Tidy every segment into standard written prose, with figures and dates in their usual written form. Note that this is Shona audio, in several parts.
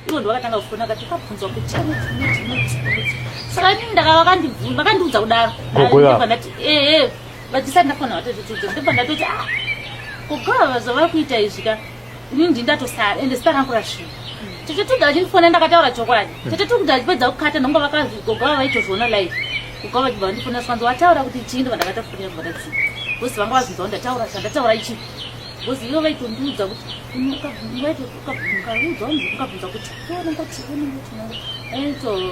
Ivo ndovakatanga kufona akati ukabvunzwa kuti unoti. Saka inini ndakavakandibvunza vakandiudza kudaro. Gogo yavo. Ndobva ndati ehe vachisati ndafona vatozvitiudza ndobva ndatoti ah gogo ava zvavari kuita izvi ka inini ndini ndatosara ende zita rangu rasvika. Tete Tilda vachindifona ndakataura chokwadi. Tete Tilda vachipedza kukata ndonga vakazi gogo ava vaitozviona live. Gogo vachibva vandifona zvikanzi wataura kuti chii ndobva ndakatofonera kubva ndadzika. Bosi vanga vazvinzwa ndataura zvandataura ichi. Bosi ivo vaitondiudza kuti ukaudzwa ukabvunza kuti unongoti unongoti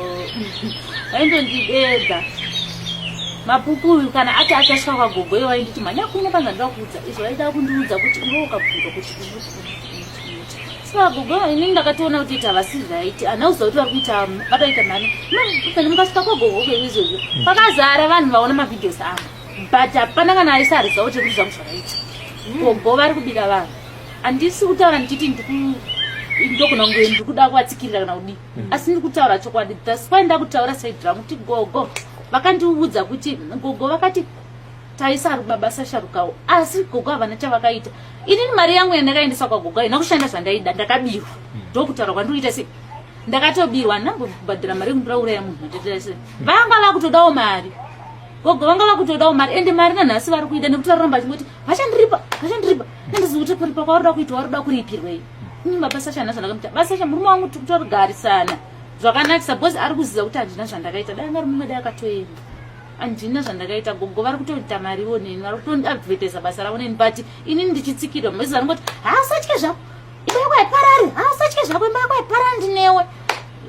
vaindondidedza mapupu uyu kana ati achasvika kwagogo ivo vainditi mhanya kuno panza ndida kuudza izvo vaida kundiudza kuti iwe ukabvunzwa kuti saka gogo inini ndakatoona kuti ita havasi right hana kuziva kuti vari kuita vakaita mhani mukasvika kwagogo kweizvozvo pakazara vanhu vaona mavideos angu but hapana kana aisa result yekuti zvangu zvakaita gogo vari kubira vanhu handisi kutaura ndichiti ndogona kunge ndiri kuda kuvatsikirira kana kudii asi ndiri kutaura chokwadi thats why ndakutaura side rangu kuti gogo vakandiudza kuti gogo vakati taisa baba sasharukawo asi gogo havana chavakaita inini mari yangu yandakaendesa kwagogo haina kushanda zvandaida ndakabirwa ndokutaura kwandikuita sei ndakatobirwa handambobhadhara mari yekuti ndauraya munhu atete vanga vakutodawo mari gogo vanga vakutodawo mari ende mari nanhasi vari kuida nekuti varoramba vachingoti vachandiripa vachandiripa nendizivi kuti kuripa kwavari kuda kuita vari kuda kuripirwei ini baba sasha handina zvandakamuita baba sasha murume wangu tiri kutogarisana zvakanakisa because ari kuziva kuti handina zvandakaita dai anga ari mumwe dai akatoenda handina zvandakaita gogo vari kutoita mariwo neni vari kutoadvertisa basa ravo neni but inini ndichitsikirwa maizi vari ngoti hausatye zvako imba yako haiparari hausatye zvako imba yako haiparari ndinewe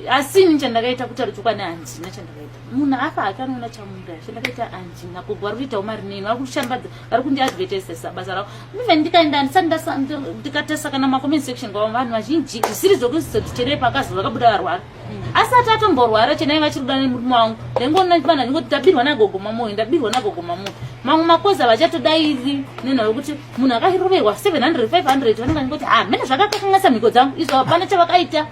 asi ini chandakaita kutaura chokwadi handina chandakaita munhu afa hake anoona chamuuraya chandakaita handina gogo vari kuitawo mari neni vari kushambadza vari kundiadvertisesa basa ravo even ndikaenda handisati ndikatesa kana macomment section kwavo vanhu vazhinji zvisiri zvokuzoti chenai pakazi vakabuda varwara asati atomborwara chenai vachiri kuda nemurume wangu ndaingoona vanhu vachingoti ndabirwa nagogo mamoyo ndabirwa nagogo mamoyo mamwe makozi havachatodairi nenhau yekuti munhu akaroverwa 700 500 vanenge vachingoti ha mene zvakakakanganisa mhiko dzangu izvo hapana chavakaita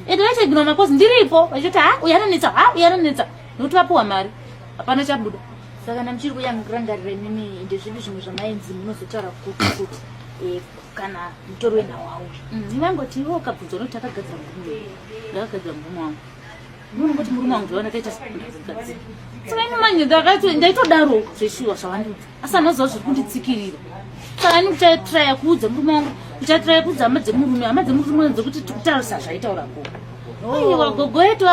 ende vachaigina makozi ndiripo vachiti ha uyu anonetsa ha uyu anonetsa nekuti vapiwa mari hapana chabuda. Saka kana muchiri kuyangurangarira imimi ndezvipi zvimwe zvamainzi munozotaura kuti kuti eh, kana mutori wenhau auya? Ndingangoti iwe ukabvunzwa unoti takagadzira murume wedu ndakagadzira murume wangu unongoti murume wangu zvava ndakaita ndakagadzira saka ini manje ndaitodaro zveshuwa zvavandiudza asi anoziva zviri kunditsikirira saka ini kuchatraya kuudza murume wangu kuchatraya kuudza hama dzemurume hama dzemurume dzekuti tikutaurisa zvaitaura gogo aiwa gogo yetu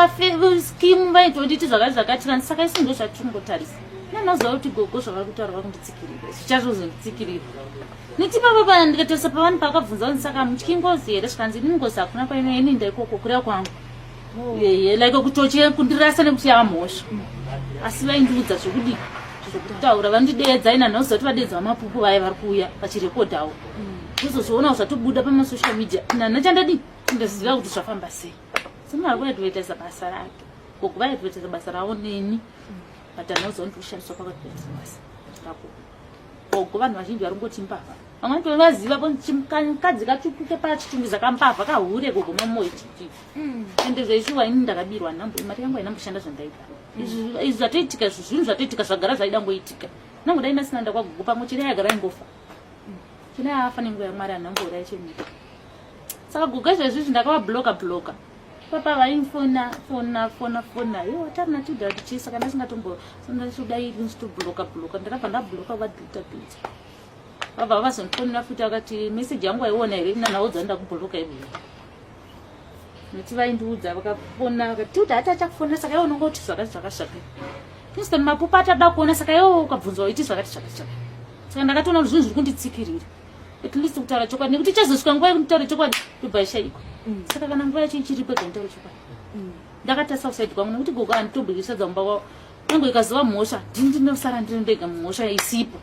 skimu vaitonditi zvakati zvakati kani saka isu ndo zvatingotarisa nanoziva kuti gogo zvavari kutaura vakunditsikirira zvichazvozonditsikirira nekuti papa pa ndikatarisa pavanhu paakabvunza vanzi saka mutyi ngozi here zvikanzi ini ngozi hakuna kwainoenda ikoko kureva kwangu yeye like kutoche kundirasa nekuti yava mhosva asi vaindiudza zvekudii zvekutaura vandideedza ina nhauziva kuti vadeedza vamapupu vaye vari kuuya vachirekodhawo kuzozvionawo zvatobuda pamasocial media nana chandadii ndaziva kuti zvafamba sei semunhu ari kuadvertisa basa rake gogo vaiadvertisa basa ravo neni but anauziva kuti kushandiswa kwakadvertisa basa rako gogo vanhu vazhinji vari kungoti mbavha vamwe vatovaziva mukadzi katsvukuke pachitungiza kambavha kahure gogo mamoyo chichi ende zveshuwa ini ndakabirwa nhambo mari yangu haina mboshanda zvandaida izvi zvatoitika izvi zvinhu zvatoitika zvagara zvaida ngoitika nangu dai ndasina ndakwagogo pamwe chine yagara ingofa chine afa nenguva yamwari anhambouraya chenyika saka gogo izvezvizvi ndakavabloka bloka papa vaifona fona fona fona iwo tarina tuda kuti chii saka ndasingatombo ndachidairi ndichitobloka bloka ndakabva ndabloka vadilita dilita vabva vazondifonera futi vakati meseji yangu waiona here nanhaudza ndakubloka ivoyo nekuti vaindiudza vakafona vakati kuti hati achakufonera saka iwe unonga uti zvakati zvakati zvakati Kingston mapupa atada kuona saka iwe ukabvunzwa uiti zvakati zvakati zvakati saka ndakatoona kuti zvinhu zviri kunditsikirira at least kutaura chokwadi nekuti ichazosvika nguva yekutaura chokwadi ndobva ishaikwa saka kana nguva yacho ichiripo ega nditaura chokwadi ndakatarisa kusaidi kwangu nekuti gogo handitobiki sadza mumba kwavo nyange ikazova mhosva ndini ndinosara ndiri ndega mhosva isipo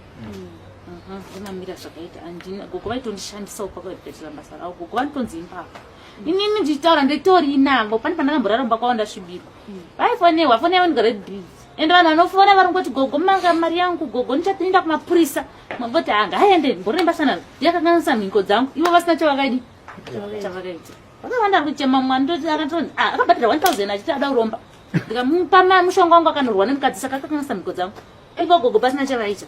ndinamira zvakaita handina gogo vaitondishandisawo pakadetera basa ravo gogo vanotonzi imbavha inini ndichitaura nditori navo pane pandakamborara mumba kwavo ndasvibirwa vaifonewa fone yavo ndigara busy ende vanhu vanofona vari kungoti gogo manga mari yangu gogo ndichatoenda kumapurisa voti anga aende mboremba sana yakakanganisa mhingo dzangu ivo vasina chavakaidi chavakaita vakawanda ari kuchema mwana ndoti akatoni ah, akabhadhara 1000 achiti ada kuromba ndikamupa mushonga wangu akanorwa nemukadzi saka akakanganisa mhiko dzangu ivo gogo pasina chavaita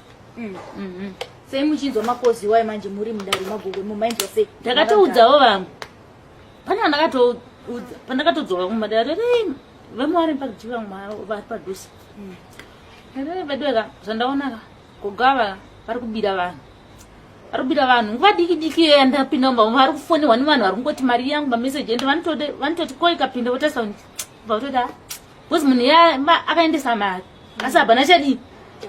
Sei muchinzwa makozi iwayo manje muri mudare magogo mumainzwa sei? Ndakatoudzawo vamwe. Pane vandakatoudza. Udza pandakatodzoka kumba ndakati vemuwari pakuti vamwe vari padhuze. Ndakati veduweka zvandaona ka gogo ava vari kubira vanhu. Vari kubira vanhu nguva diki diki yandapinda mumba vari kufonerwa nevanhu vari kungoti mari yangu mameseji ende vanototi ko ikapinda votarisa kuti vatoda because munhu akaendesa mari asi hapana chadii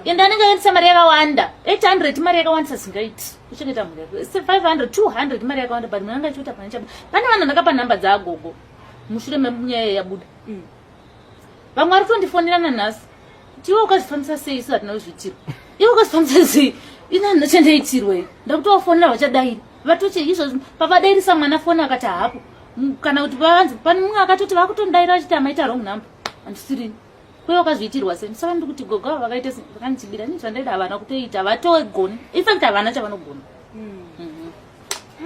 ende anenge aendesa mari yakawanda 800 mari yakawandisa zingaiti kuchengeta mhuri yako 500 200 mari yakawanda but munhu anenge achiita hapana chabuda. Pane vanhu ndakapa nhamba dzaagogo mushure menyaya yabuda. Vamwe vari kutondifonera nanhasi kuti iwe ukazvifambisa sei, isu hatina kuzviitirwa, iwe ukazvifambisa sei, ini handina chandaitirwa. Iyo ndakutovafonera vachadaira vatoche izvozvo pavadairisa mwana foni akati hapo. Kana kuti vanzi pane mumwe akatoti vakutondaira vachiti amaita wrong number, handisirini. Kuye wakazviitirwa sei? Saka ndiri kuti gogo ava vakaita sei, vakandibira ini zvandaida havana kutoita, vatogoni. In fact havana chavanogona.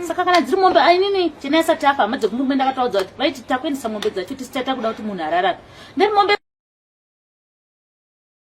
Saka kana dziri mombe ainini chena isati afa, hama dzekumurume ndakataudza kuti vaiti takuendesa mombe dzacho tisi tatakuda kuti munhu ararame nderi mombe.